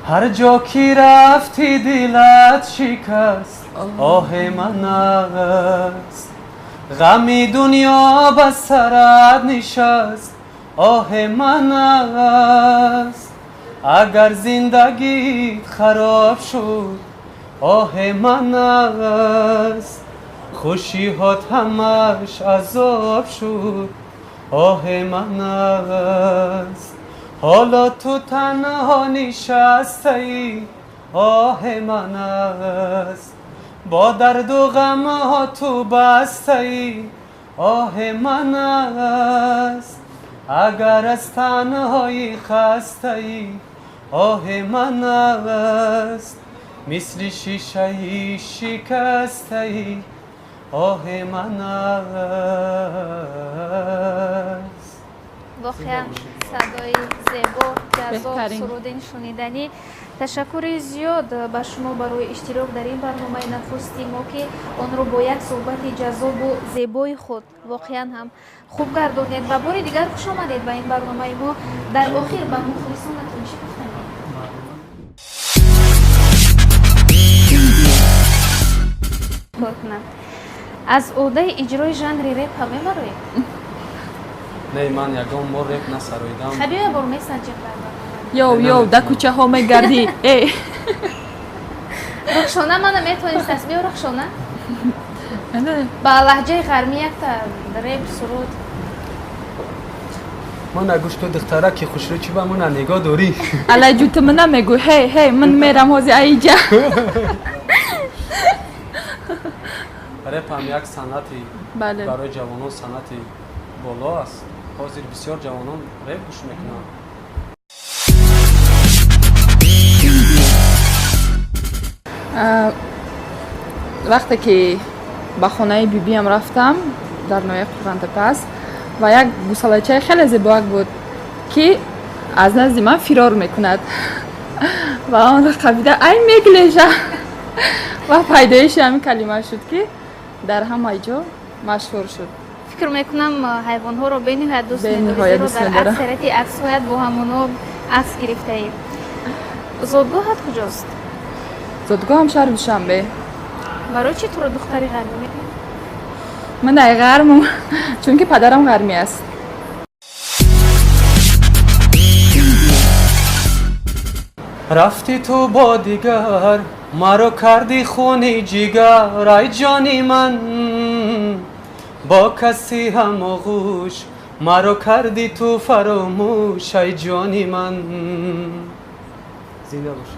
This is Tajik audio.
Ҳар ҷо ки рафтӣ дилат шикаст, оҳи ман аст. Ғами дунё ба сарат нишаст, оҳи ман аст. Агар зиндагит хароб шуд, оҳи ман аст. Хушиҳот ҳамаш азоб шуд, оҳи ман аст. Ҳоло ту танҳо нишастаӣ, оҳи ман аст. Бо дарду ғамҳо ту бастаӣ, оҳи ман аст. Агар аз танҳоӣ хастаӣ, оҳи ман аст. Мисли шишаи шикастаӣ, оҳи ман аст. Воқеан садои зебо, ҷаззоб, сурудин шуниданӣ. Ташаккури зиёд ба шумо барои иштирок дар ин барномаи нахусти мо, ки онро бо як суҳбати ҷаззобу зебои худ воқеан ҳам хуб гардонед. Ва бори дигар хуш омадед ба ин барномаи мо. Дар охир ба мухлисонатон чӣ гуфтанед? Кор кунам. Аз ӯҳдаи иҷрои жанри реп ҳам мебароед? Не, ман ягон бор реп насароидам. Хабиё бор месанҷем дар барнома. Йоу, йоу, да кӯчаҳо мегардӣ. Э. Рухшона мана метавонист аст. Биё, Рухшона. Ба лаҳҷаи ғармӣ якта реп суруд. Мана гӯш ту духтара ки хушрӯ чӣ ба мана нигоҳ дорӣ? Алаҷу ту мана мегӯй, ҳей, ҳей, ман мерам ҳози аиҷа. Реп ҳам як санъати барои ҷавонон санъати боло аст. Ҳозир бисёр ҷавонон реп гӯш мекунанд. Вақте ки ба хонаи бибиам рафтам дар ноҳияи Қурғонтеппа ва як гусалачаи хеле зебоак буд, ки аз назди ман фирор мекунад ва онро қабида ай меглежа ва пайдоиши ҳамин калима шуд, ки дар ҳамаи ҷо машҳур шуд. Фикр мекунам ҳайвонҳоро бениҳоят дӯст медорӣ, зеро дар аксарияти аксҳоят бо ҳамонҳо акс гирифтаӣ. Зодгоҳат куҷост? Зодгоҳам шаҳри Душанбе. Барои чӣ туро духтари ғармӣ мегӯянд? Ман ай ғармам, чунки падарам ғармӣ аст. Рафтӣ ту бо дигар, маро кардӣ хуни ҷигар, ай ҷони ман. Бо каси ҳамоғӯш маро кардӣ ту фаромӯш, ай ҷони ман. Зинда бошӣ.